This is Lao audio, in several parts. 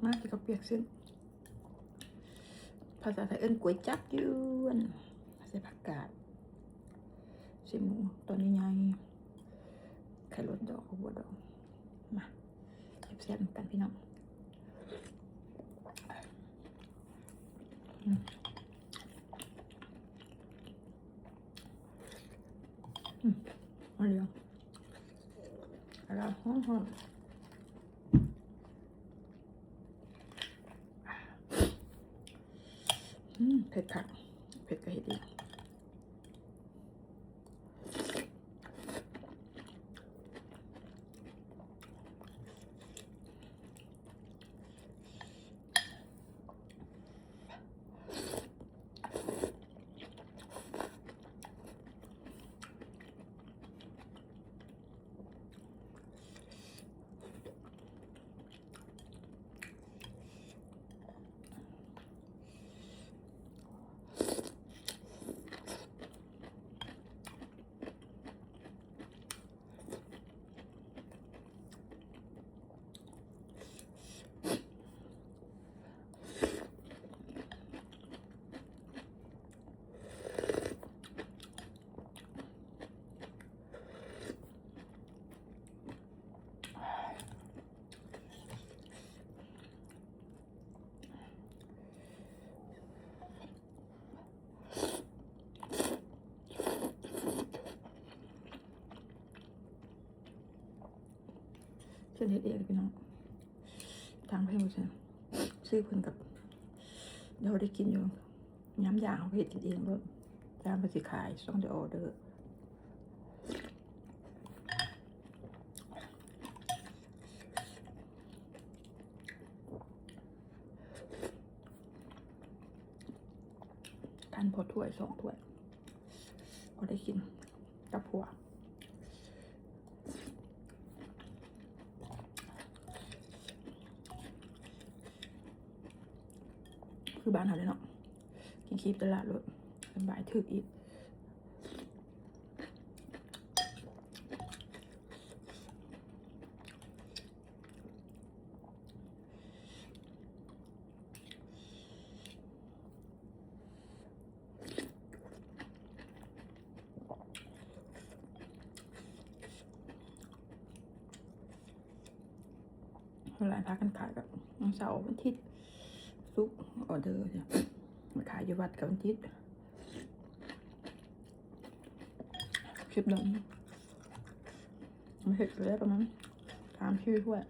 ມາກິນເຂົ້າປຽກເສັ້ນ ພາສາໄທເອີ້ນກ໋ວຍຈັບຢວນ ໃສ່ຜັກກາດ ໃສ່ໝູຕອນໃຫຍ່ໆ ໄຂ່ຫຼົດດອງ ເຂົ້າບົວດອງ. ມາແຊບໆນຳກັນພີ່ນ້ອງ. ອືມ ອືມ ເອົາເລີຍ ອະລະ ຫອມໆ. ອືມ ເຜັດຄັກ ເຜັດກະເຮັດເອງ. ເພິ່ນເຮັດເອງພີ່ນ້ອງ ທາງເພິ່ນບໍ່ໃຊ່ ຊື້ເພິ່ນກັບ ເຮົາໄດ້ກິນຢູ່ ຍາມຢາກເຮົາເຮັດກິນເອງໂລດ ຕາມເພິ່ນຊິຂາຍ ຊ່ວງໄດ້ອໍເດີ. ທານພໍຖ້ວຍສອງຖ້ວຍ ພໍໄດ້ກິນກັບຜົວ. ຄືບ້ານເຮົາເດ້ເນາະ ກິນຄີບຕະຫຼາດໂລດ ສະບາຍ ຖືກອີກ. ຫຼາຍພາກັນຂາຍກັບວັນເສົາ ວັນທິດ ສຸກ ອໍເດີ ມາຂາຍຢູ່ວັດກັບວັນທິດ. ຄລິບໜຶ່ງ ມາເຮັດໄດ້ປະມານສາມສີ່ຖ້ວຍ.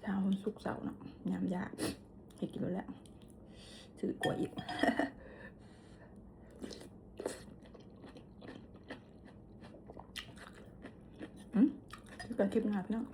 ເຊົ້າວັນສຸກເສົາເນາະ ຍາມຢາກ ເຮັດກິນໂລດແຫຼະ ຊື້ກ໋ວຍອີກ. ອືມ ເຈີກັນຄລິບໜ້າພີ່ນ້ອງ.